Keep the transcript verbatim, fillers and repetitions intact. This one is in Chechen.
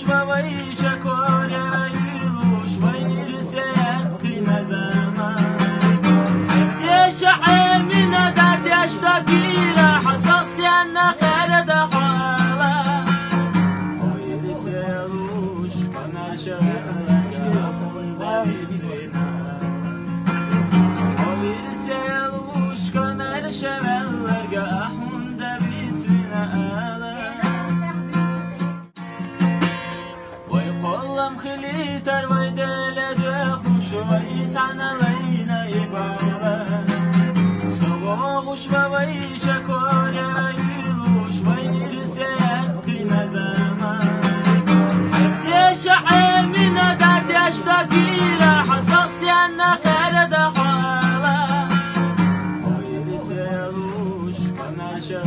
Вавай чакоре айлуш, вай ирсе яхкина заман. Эфтеша эмина дардяшта гира, хасахсяна хара да хала. Вай ирсе луш, панарша ахунда вицвина. Вай ирсе луш, панарша веллерга ахунда вицвина ала. Вай къоллам хили тарвай деледе хуш, вай цаналайна ибала. Сого хуш вавай чакоре айлуш, вай ирсе яхкина заман. Эфтеша эмина дардяшта гира, хасахсяна хара да хала. Вай ирсе луш, панарша